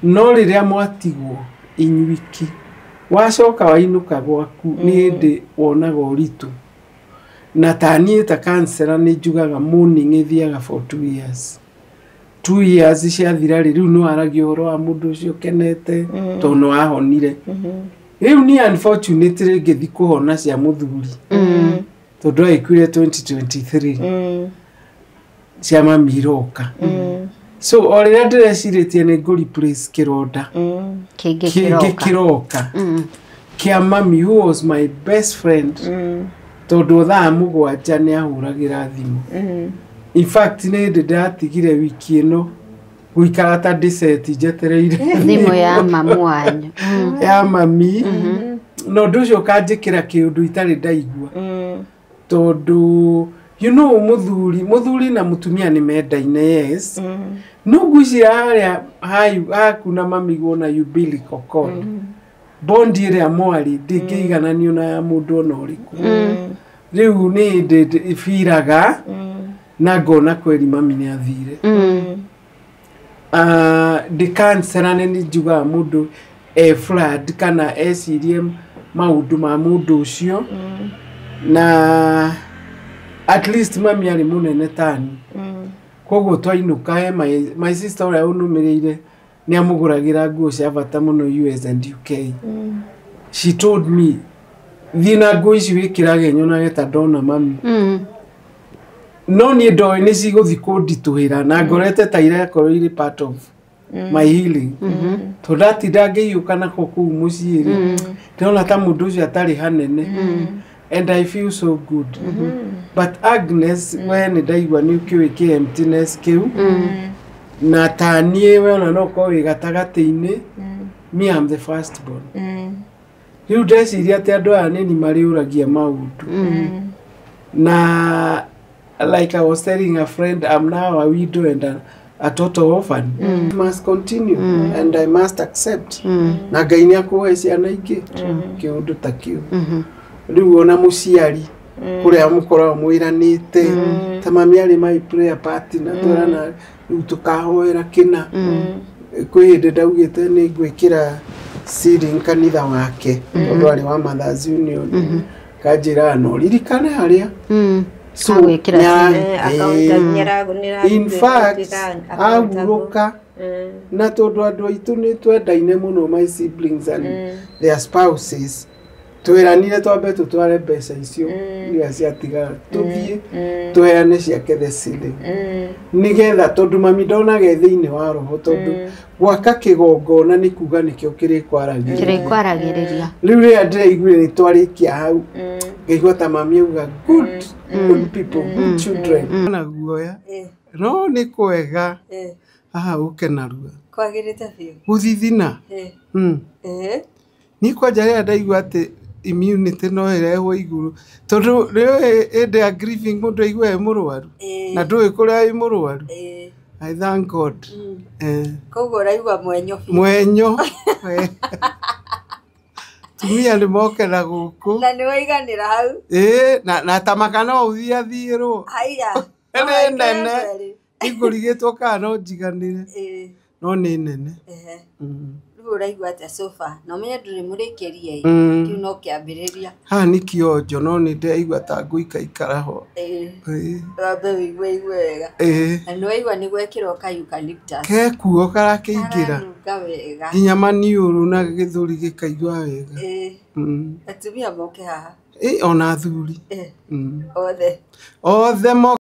No rĩrĩa mwatigwo inyuiki, wacoka wainũka gwaku, nĩ hĩndĩ wonaga ũritũ. Na ta niĩ ta counselor nĩ njugaga mourning ĩthiaga for 2 years. 2 years ciathira rĩ, rĩu nĩ waragia ũhoro wa mũndũ ũcio ũkenete tondũ nĩ wahonire. Rĩu niĩ unfortunately ngĩthi kũhona cia mũthuri, tondũ agĩkuire 2023, cia mami iroka. So o rĩrĩa ndĩrecirĩtie nĩ ngũ replace kĩronda, kĩngĩ kĩngĩ kĩroka. Kĩroka kĩa mami, who was my best friend, tondũ thaa 7 nĩ ahũragĩra thimũ. In fact, nĩ hĩndĩ ndĩratigire wiki ĩno gũikara ta ndĩceti njetereire thimũ ya mamu wanyu. Ya mami. Na ũndũ ũcio ũkanjĩkĩra kĩũndũ itarĩ ndaigua, tondũ mũthuri na mũtumia nĩ mendaine, yes, no ngwĩciria harĩa haku na mami wona umbilical cord bond ĩrĩa mwarĩ ndĩngĩigananio na ya mũndũ ona ũrĩkũ. Rĩu nĩ hĩndĩ biraga na ngona kweri mami nĩ athire. Ndĩ counselor nĩ njugaga mũndũ e flood kana ecirie maũndũ ma mũndũ ũcio, na at least mami arĩ mũnene tani, koguo twainũka he my sister ũrĩa ũnũmĩrĩire nĩ amũgũragĩra nguo cia bata mũno US and UK. She told me, "Thiĩ na nguo ici wĩkĩrage nyonage ta ndona mami." No niĩ ndoĩ nĩ cigũthiĩ kũnditũhĩra na ngorete ta irakorwo irĩ part of my healing, tondũ ndatinda ngĩhiũka nako kũu mũciĩ rĩ, ndĩrona ta mũndũ ũcio atarĩ hanene, and I feel so good. But Agnes, we nĩ ndaigua nĩ ũkĩũĩ kĩ emptiness kĩu, na ta niĩ we ona no ũkorwo wĩ gatagatĩ-inĩ. Me, I'm the first born. Rĩu ndeciria atĩ andũ aya nĩni marĩũragia maũndũ, na like I was telling a friend, I'm now a widow and a total orphan. Must continue and I must accept. Na Ngai nĩ akũhe ciana ingĩ kĩũndũ ta kĩu. Rĩu ona mũciari kũrĩa mũkoragwo mwĩranĩte, ta mami arĩ my prayer partner, twerana rĩu tũkahoera kĩna. Kwĩ hĩndĩ ndaugĩte nĩ ngwĩkĩra ceiling kanitha wake, tondũ arĩ wa Mothers Union, kanjĩra no ririkane harĩa. So, Agwĩkĩra ceiling. In fact, ahurũka, na tondũ andũ aitũ nĩ twendaine mũno, my siblings and their spouses, twĩranire twambe tũtware mbeca icio iria ciatigara, tũthiĩ tũheane ciake the ceiling, nĩgetha tondũ mami ndonaga e thĩinĩ wa roho, tondũ gwaka kĩgongona nĩ kuga nĩkĩo kĩrĩkwaragĩrĩria. Kĩrĩkwaragĩrĩria. Rĩu rĩrĩa ndĩraiguire nĩ twarĩkia hau, ngaigua ta mami auga, "Good, good people, good children." Na guoya, no nĩ kwega haha ũke narua. Kwagĩrĩte biũ. Gũthithina. Niĩ kwanja rĩrĩa ndaigua atĩ immunity no ĩrehwo igũrũ, tondũ rĩũĩ hĩndĩ ya grieving mũndũ aigua e mũrwaru na ndũĩ kũrĩa wĩ mũrwaru. I thank God. Koguo ũraigua mwenyo biũ. Mwenyo. Tumia nĩ moke na gũkũ. Na nĩ waiganĩra hau. Ĩĩ, na tamaka no ũthiĩ athiĩrwo. Haiya. Nĩ nene. Ingũrigĩtwo kana no njiganĩre. No nĩ nene. Rĩu ũraigua atĩa so far? Na ũmenye ndũrĩ mũrĩkĩrie ĩ. Kĩu no kĩambĩrĩria. Haha nĩ kĩonjo, no nĩ ndĩraigua ta ngũikaikara ho. Wambe wĩigue igue wega. Ĩĩ. Na nĩ waigua nĩ gwekĩrwo ka eucalyptus. Kekuo karakĩingĩra. Karanunga wega. Nginya maniũrũ na gĩthũri gĩkaigua wega. Atumia moke haha. Ĩ, ona athuri. Othe. Othe mo.